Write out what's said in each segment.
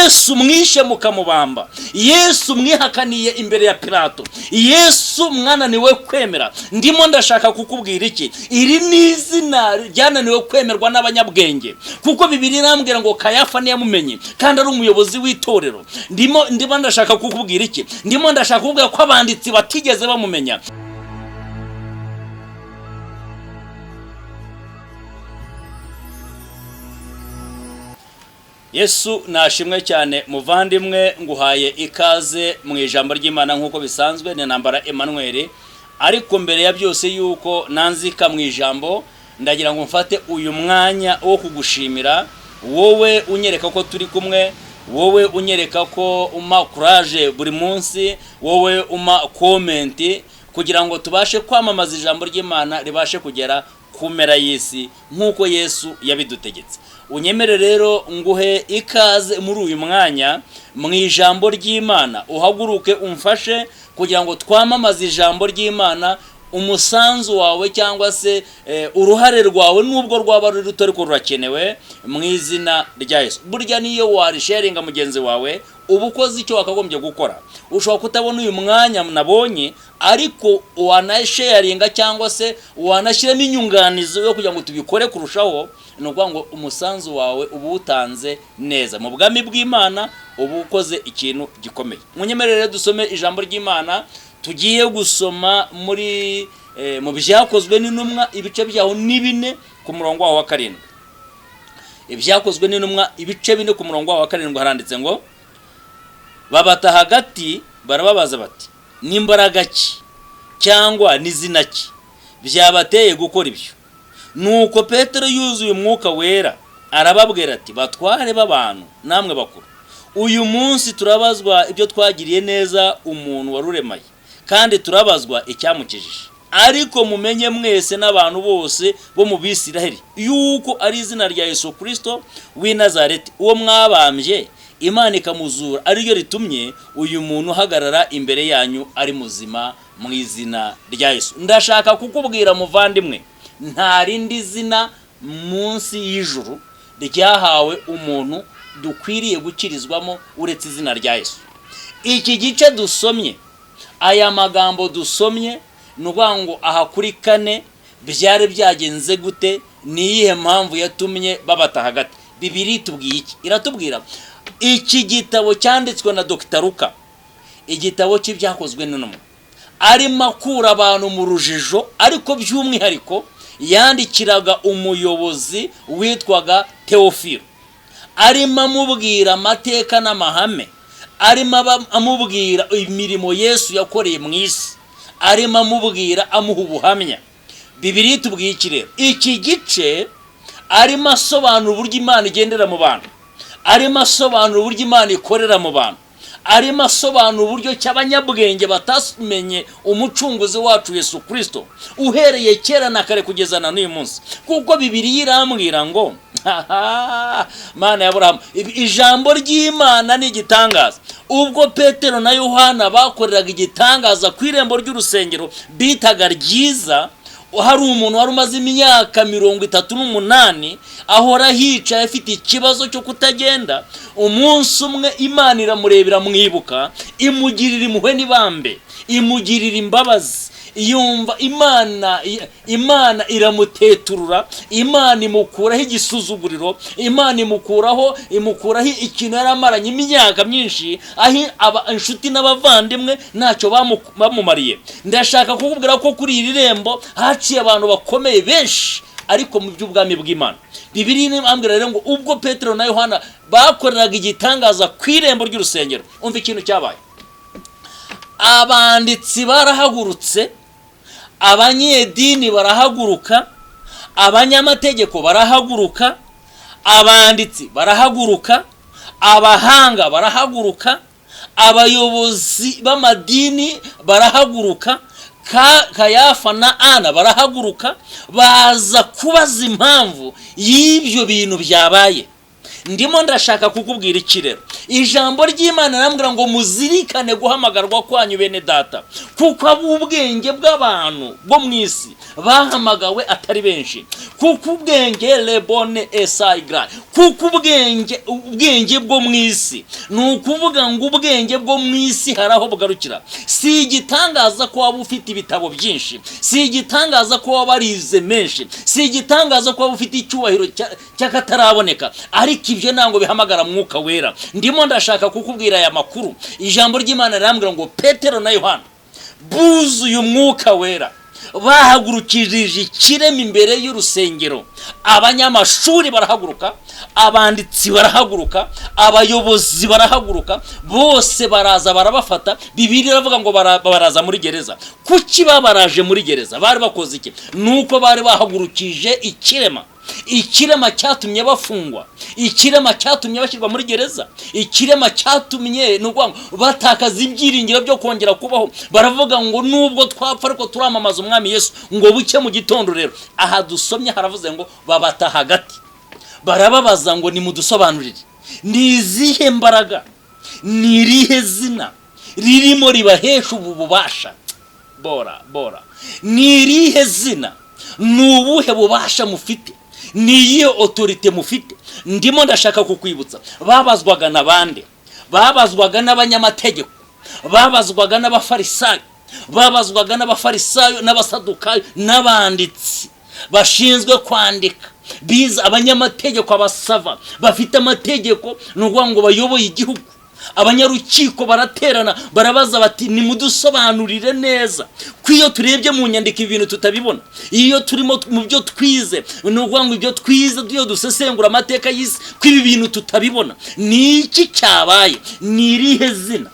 Yesu mwishe mukamubamba, Yesu mwihakaniye imbere ya Pilato, Yesu mwananiwe kwemera. Ndimo ndashaka kukubwira iki? Iri ni izina ryananiwe kwemerwa n'abanyabwenge, kuko Bibiliya irambwira ngo Kayafa ntiyamumenye kandi ari umuyobozi w'itorero. Ndimo ndashaka kukubwira iki? Ndimo ndashaka kukubwira ko abanditsi batigeze bamumenya. Yesu nashimwe cyane muvandimwe, nguhaye ikaze mu ijambo ry'Imana nk'uko bisanzwe. Ni Ntambara Emmanuel. Ariko mbere ya byose yuko nanzika mu ijambo, ndagira ngo mfate uyu mwanya wo kugushimira wowe unyereka ko turi kumwe, wowe unyereka ko umpa courage buri munsi, wowe umpa comment kugira ngo tubashe kwamamaza ijambo ry'Imana ribashe kugera ku mpera y'isi nk'uko Yesu yabidutegetse. Unyemere rero nguhe ikaze muri uyu mwanya mu ijambo ry'Imana, uhaguruke umfashe kugira ngo twamamaze ijambo ry'Imana. Umusanzu wawe cyangwa se uruhare rwawe nubwo rwaba ruri ruto ariko rurakenewe mu izina rya Yesu. Burya niyo warisharinga mugenzi wawe uba ukoze icyo wakagombye gukora. Ushobora kutabona uyu mwanya nabonye, ariko wanasharinga cyangwa se wanashyiramo inyunganizi yo kugira ngo tubikore kurushaho. Ni ukuvuga ngo umusanzu wawe uba uwutanze neza mu bwami bw'Imana, uba ukoze ikintu gikomeye. Munyemerere dusome ijambo ry'Imana. Tugiye gusoma muri mu Byakozwe n'Intumwa, ibice byaho ni 4 ku murongo waho wa 7. Ibyakozwe n'Intumwa ibice 4 ku murongo waho wa 7 haranditse ngo: babata hagati barababaza bati, n'imbaraga ki cyangwa n'izina ki byabateye gukora ibyo? Nuko Petero yuzuye Umwuka Wera arababwira ati, batware b'abantu namwe bakuru, uyu munsi turabazwa ibyo twagiriye neza umuntu waruremaye, kandi turabazwa icyamukijije. Ariko mumenye mwese n'abantu bose bo mu Bisiraheli yuko ari izina rya Yesu Kristo w'i Nazareti, uwo mwabambye Imana ikamuzura, ariryo ritumye uyu muntu uhagarara imbere yanyu ari muzima mu izina rya Yesu. Ndashaka kukubwira muvandimwe, nta rindi zina munsi y'ijuru ryahawe umuntu dukwiriye gukirizwamo uretse izina rya Yesu. Iki gice dusomye, aya magambo dusomye, ni ukuvuga ngo aha kuri 4 byari byagenze gute? Ni iyihe mpamvu yatumye babata hagati? Bibiliya itubwiye iki? Iratubwira iki gitabo cyanditswe na Dr Luka, igitabo cy'Ibyakozwe n'Intumwa, arimo akura abantu mu rujijo, ariko by'umwihariko yandikiraga umuyobozi witwaga Teofilo, arimo amubwira amateka n'amahame, arimo amubwira imirimo Yesu yakoreye mu isi, arimo amubwira amuha ubuhamya. Bibiliya itubwiye iki rero? Iki gice arimo asobanura uburyo Imana igendera mu bantu, arimo asobanura uburyo Imana ikorera mu bantu, arimo asobanura uburyo cy'abanyabwenge batamenye umucunguzi wacu Yesu Kristo uhereye kera na kare kugeza na n'uyu munsi. Kuko Bibiliya irambwira ngo Mana ya Aburahamu, ijambo ry'Imana ni igitangaza. Ubwo Petero na Yohana bakoreraga igitangaza ku irembo ry'urusengero bitaga ryiza, hari umuntu wari umaze imyaka 38 ahora hicaye afite ikibazo cyo kutagenda. Umunsi umwe Imana iramureba iramwibuka, imugirira impuhwe n'ibambe, imugirira imbabazi, yumva Imana iramuteturura, Imana imukuraho igisuzuguriro, Imana imukuraho ikintu yari amaranye imyaka myinshi, aho inshuti n'abavandimwe ntacyo bamumariye. Ndashaka kukubwira ko kuri iri rembo haciye abantu bakomeye benshi, ariko mu by'ubwami bw'Imana. Bibiliya irambwira rero ngo ubwo Petero na Yohana bakoreraga igitangaza ku irembo ry'urusengero, umva ikintu cyabaye. Abanditsi barahagurutse, abanyedini barahaguruka, abanyamategeko barahaguruka, abanditsi barahaguruka, abahanga barahaguruka, abayobozi b'amadini barahaguruka, Kayafa na Ana barahaguruka, baza kubaza impamvu y'ibyo bintu byabaye. Ndimo ndashaka kukubwira iki rero? Ijambo ry'Imana rirambwira ngo muzirikane guhamagarwa kwanyu, bene data, kuko ab'ubwenge bw'abantu bo mu isi bahamagawe atari benshi, kuko ubwenge lebone esayigra, kuko ubwenge bwo mu isi, ni ukuvuga ngo ubwenge bwo mu isi hari aho bugarukira. Si igitangaza ko waba ufite ibitabo byinshi, si igitangaza ko waba warize menshi, si igitangaza ko waba ufite icyubahiro cy'akataraboneka, ariko ibyo ntabwo bihamagara Mwuka Wera. Ndimo ndashaka kukubwira aya makuru. Ijambo ry'Imana rirambwira ngo Petero na Yohana buzuye Umwuka Wera, bahagurukirije ikirema imbere y'urusengero. Abanyamashuri barahaguruka, abanditsi barahaguruka, abayobozi barahaguruka, bose baraza barabafata. Bibiliya iravuga ngo baraza muri gereza. Kuki babaraje muri gereza? Bari bakoze iki? Nuko bari bahagurukije ikirema. Ikirema cyatumye bafungwa, ikirema cyatumye bashyirwa muri gereza, ikirema cyatumye, ni ukuvuga ngo, batakaza ibyiringiro byo kongera kubaho. Baravuga ngo nubwo twapfa ariko turamamaza Umwami Yesu. Ngo buke mu gitondo rero, aha dusomye haravuze ngo babata hagati, barababaza ngo nimudusobanurire, ni izihe mbaraga, ni irihe zina ririmo ribahesha ubu bubasha? Bora bora, ni irihe zina, ni ubuhe bubasha mufite, ni iyihe autorité mufite? Ndimo ndashaka kukwibutsa, babazwaga na bande? Babazwaga n'abanyamategeko, babazwaga n'Abafarisayo, babazwaga n'Abafarisayo n'Abasadukayo n'abanditsi bashinzwe kwandika, bize, abanyamategeko, abasava bafite amategeko, ni ukuvuga ngo bayoboye igihugu. Abanyarukiko baraterana, barabaza bati nimudusobanurire neza, ko iyo turebye mu nyandiko ibi bintu tutabibona, iyo turimo mu byo twize, ni ukuvuga ngo ibyo twize, iyo dusesengura amateka y'isi, ko ibi bintu tutabibona, ni iki cyabaye? Ni irihe zina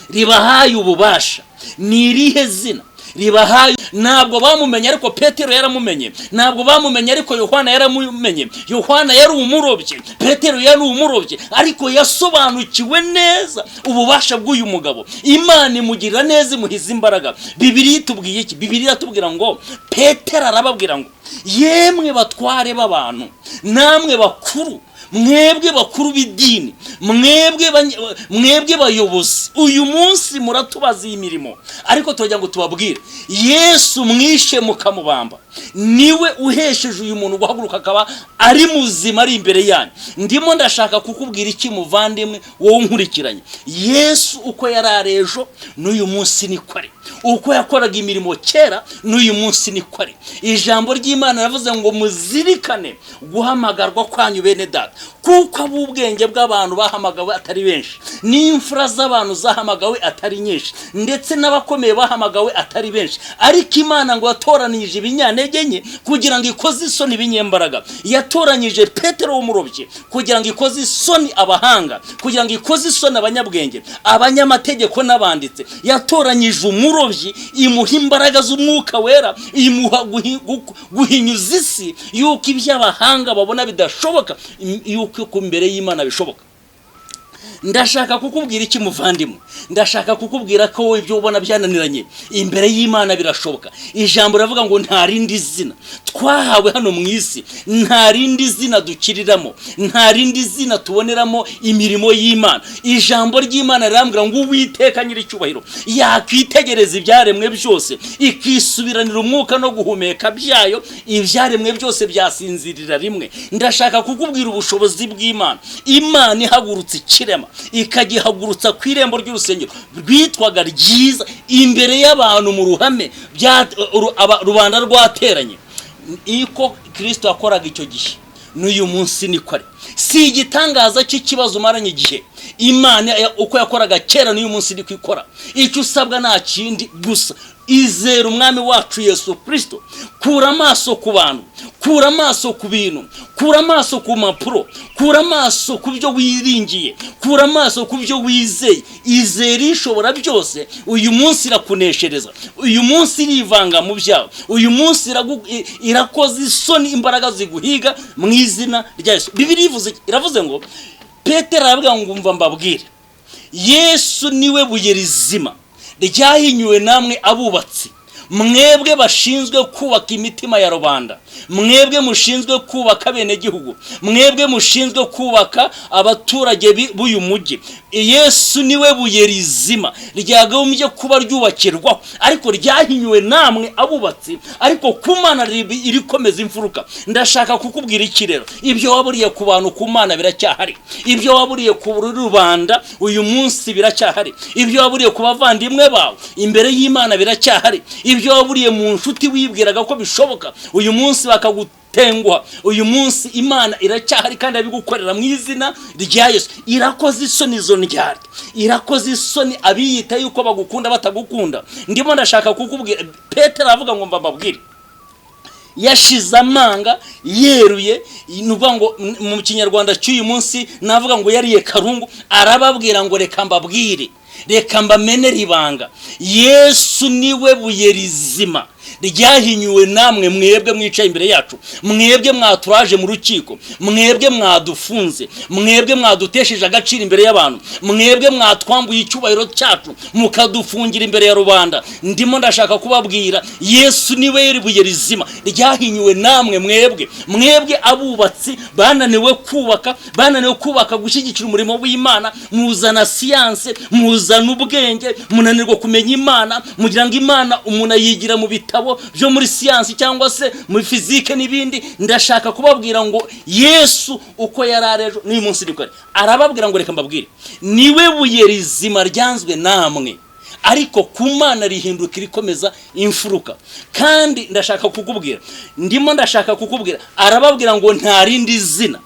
ribahaye ububasha? Ni irihe zina ribahaye? Ntabwo bamumenye, ariko Petero yaramumenye. Ntabwo bamumenye, ariko Yohana yaramumenye. Yohana yari umurobyi, Petero yari umurobyi, ariko yasobanukiwe neza ububasha bw'uyu mugabo. Imana imugirira neza, imuhiza imbaraga. Bibiliya itubwiye iki? Bibiliya iratubwira ngo Petero arababwira ngo yemwe batware b'abantu, namwe bakuru, mwebwe bakuru b'idini, mwebwe bayobozi, uyu munsi muratubaza iyi mirimo, ariko turagira ngo tubabwire: Yesu mwishe mukamubamba, niwe uhesheje uyu muntu guhaguruka akaba ari muzima, ari imbere yanyu. Ndimo ndashaka kukubwira iki, muvandimwe, wowe unkurikiranye? Yesu uko yari ari ejo, n'uyu munsi niko ari. Uko yakoraga imirimo kera, n'uyu munsi niko ari. Ijambo ry'Imana riravuze ngo muzirikane guhamagarwa kwanyu, bene data, kuko ab'ubwenge bw'abantu bahamagawe atari benshi, n'imfura z'abantu zahamagawe atari nyinshi, ndetse n'abakomeye bahamagawe atari benshi, ariko Imana ngo yatoranije ibinyantege nke kugira ngo ikoze isoni ibinyembaraga. Yatoranyije Petero w'umurobyi kugira ngo ikoze isoni abahanga, kugira ngo ikoze isoni abanyabwenge, abanyamategeko n'abanditsi. Yatoranyije umurobyi, imuha imbaraga z'Umwuka Wera, imuha guhinyuza isi yuko ibyo abahanga babona bidashoboka, yuko ku mbere y'Imana bishoboka. Ndashaka kukubwira iki, muvandimwe? Ndashaka kukubwira ko wowe ibyo ubona byananiranye, imbere y'Imana birashoboka. Ijambo riravuga ngo nta rindi zina twahawe hano mu isi, nta rindi zina dukiriramo, nta rindi zina tuboneramo imirimo y'Imana. Ijambo ry'Imana rirambwira ngo Uwiteka nyir'icyubahiro yakwitegereza ibyaremwe byose, ikisubiranira umwuka no guhumeka byayo, ibyaremwe byose byasinzirira rimwe. Ndashaka kukubwira ubushobozi bw'Imana. Imana ihagurutse ikirema, ikagihagurutsa ku irembo ry'urusengero rwitwaga Ryiza, imbere y'abantu mu ruhame, rubanda rwateranye. Iko Kirisito yakoraga icyo gihe, n'uyu munsi niko ari. Si igitangaza cy'ikibazo umaranye igihe. Imana uko yakoraga kera, n'uyu munsi niko ikora. Icyo usabwa nta kindi gusa, izera Umwami wacu Yesu Kirisito. Kura amaso ku bantu, kura amaso ku bintu, kura amaso ku mpapuro, kura amaso ku byo wiringiye, kura amaso ku byo wizeye. Izera Ishobora byose. Uyu munsi irakuneshereza, uyu munsi irivanga mu byawe, uyu munsi irakoza isoni imbaraga ziguhiga mu izina rya Yesu. Bibiliya ivuze iki? Iravuze ngo Petero aravuga ngo umva mbabwire, Yesu niwe buye rizima ryahinyuwe namwe abubatsi. Mwebwe bashinzwe kubaka imitima ya rubanda, mwebwe mushinzwe kubaka abenegihugu, mwebwe mushinzwe kubaka abaturage b'uyu mujyi, Yesu niwe buye rizima ryagombye kuba ryubakirwaho, ariko ryahinyuwe namwe abubatsi, ariko ku Mana irikomeza imfuruka. Ndashaka kukubwira iki rero? Ibyo waburiye ku bantu, ku Mana biracyahari. Ibyo waburiye ku rubanda uyu munsi biracyahari. Ibyo waburiye ku bavandimwe bawe, imbere y'Imana biracyahari. Ibyo waburiye mu nshuti wibwiraga ko bishoboka, uyu munsi bakagutenguha, uyu munsi Imana iracyahari kandi abigukorera mu izina rya Yesu. Irakoze isoni izo ndyarya, irakoze isoni abiyita yuko bagukunda batagukunda. Ndimo ndashaka kukubwira, Petero aravuga ngo mbabwire yashize amanga, yeruye. Ni ukuvuga ngo mu Kinyarwanda cy'uyu munsi navuga ngo yariye karungu. Arababwira ngo reka mbabwire, reka mbamenere ibanga: Yesu niwe buye rizima ryahinyuwe namwe mwebwe mwicaye imbere yacu, mwebwe mwaturaje mu rukiko, mwebwe mwadufunze, mwebwe mwadutesheje agaciro imbere y'abantu, mwebwe mwatwambuye icyubahiro cyacu mukadufungira imbere ya rubanda. Ndimo ndashaka kubabwira, Yesu niwe buye rizima ryahinyuwe namwe mwebwe abubatsi bananiwe kubaka, bananiwe kubaka, gushyigikira umurimo w'Imana. Muzana siyanse, muzana ubwenge, munanirwa kumenya Imana. Mugira ngo Imana umuntu ayigira mu bitabo byo muri siyansi cyangwa se muri fizike n'ibindi. Ndashaka kubabwira ngo Yesu uko yari ari ejo, n'uyu munsi niko ari. Arababwira ngo reka mbabwire, niwe buye rizima ryanzwe namwe, ariko ku Mana rihinduka irikomeza imfuruka. Kandi ndashaka kukubwira, ndimo ndashaka kukubwira, arababwira ngo nta rindi zina.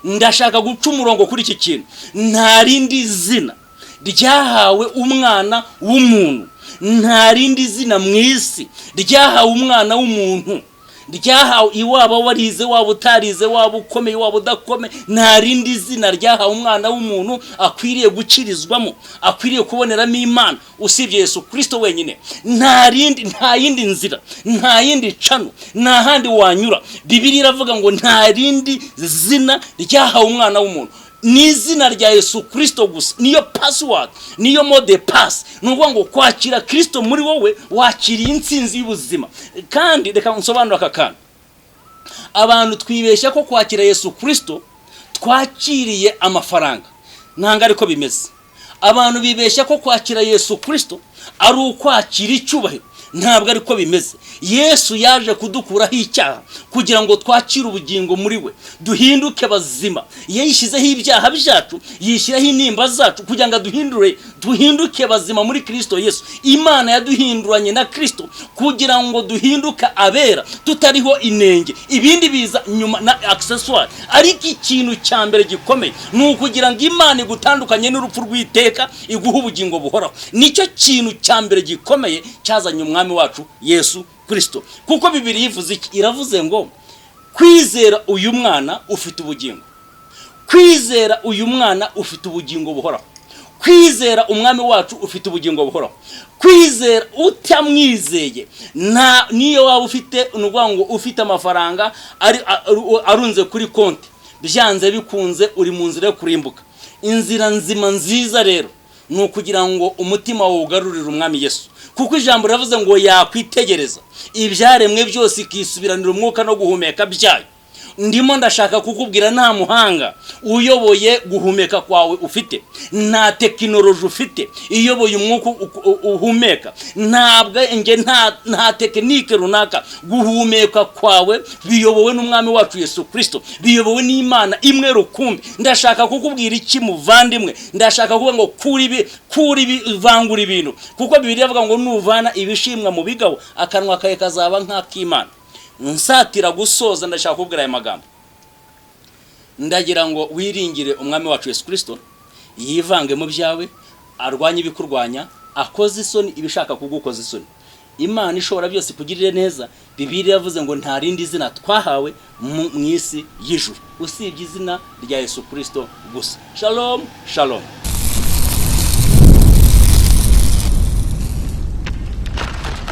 Ndashaka guca umurongo kuri iki kintu: nta rindi zina ryahawe umwana w'umuntu, nta rindi zina mu isi ryahawe umwana w'umuntu, ryahawe iwaba warize, waba utarize, waba ukomeye, waba udakomeye. Nta rindi zina ryahawe umwana w'umuntu akwiriye gukirizwamo, akwiriye kuboneramo Imana, usibye Yesu Kirisito wenyine. Nta rindi, nta yindi nzira, nta yindi cano, nta handi wanyura. Bibiliya iravuga ngo nta rindi zina ryahawe umwana w'umuntu, ni izina rya Yesu Kirisito gusa. Niyo password, niyo mot de passe. Ni ukuvuga ngo kwakira Kirisito muri wowe, wakiriye intsinzi y'ubuzima. Kandi reka nsobanure aka kantu: abantu twibeshya ko kwakira Yesu Kirisito twakiriye amafaranga. Ntabwo ariko bimeze. Abantu bibeshya ko kwakira Yesu Kirisito ari ukwakira icyubahiro. Ntabwo ariko bimeze. Yesu yaje kudukuraho icyaha kugira ngo twakire ubugingo muri we, duhinduke bazima. Yishyizeho ibyaha byacu, yishyiraho intimba zacu kugira ngo aduhindure, duhinduke bazima muri Kirisito Yesu. Imana yaduhinduranye na Kirisito kugira ngo duhinduke abera, tutariho inenge. Ibindi biza nyuma na accessoire, ariko ikintu cya mbere gikomeye ni ukugira ngo Imana igutandukanye n'urupfu rw'iteka, iguhe ubugingo buhoraho. Nicyo kintu cya mbere gikomeye cyazanye Umwami wacu Yesu Kirisito. Kuko Bibiliya ivuze iki? Iravuze ngo kwizera uyu mwana ufite ubugingo, kwizera uyu mwana ufite ubugingo buhoraho, kwizera Umwami wacu ufite ubugingo buhoraho. Kwizera utamwizeye, nta niyo waba ufite, ni ukuvuga ngo ufite amafaranga ari arunze kuri konti, byanze bikunze uri mu nzira yo kurimbuka. Inzira nzima nziza rero ni ukugira ngo umutima wawe ugarurire Umwami Yesu, kuko ijambo riravuze ngo yakwitegereza ibyaremwe byose ikisubiranira umwuka no guhumeka byayo. Ndimo ndashaka kukubwira, nta muhanga uyoboye guhumeka kwawe ufite, nta tekinoloji ufite iyoboye umwuka uhumeka, nta bwenge, nta tekinike runaka. Guhumeka kwawe biyobowe n'Umwami wacu Yesu Kirisito, biyobowe n'Imana imwe rukumbi. Ndashaka kukubwira iki, muvandimwe? Ndashaka kuvuga ngo kura ibi, kura ibi, vangura ibintu, kuko Bibiliya ivuga ngo nuvana ibishimwa mu bigabo, akanwa kawe kazaba nk'ak'Imana. Nsatira gusoza, ndashaka kubwira aya magambo: ndagira ngo wiringire Umwami wacu Yesu Kirisito, yivange mu byawe, arwanye ibikurwanya, akoze isoni ibishaka kugukoza isoni. Imana ishobora byose kugirire neza. Bibiliya yavuze ngo nta rindi zina twahawe mu isi y'ijuru usibye izina rya Yesu Kirisito gusa. Shalom, shalom.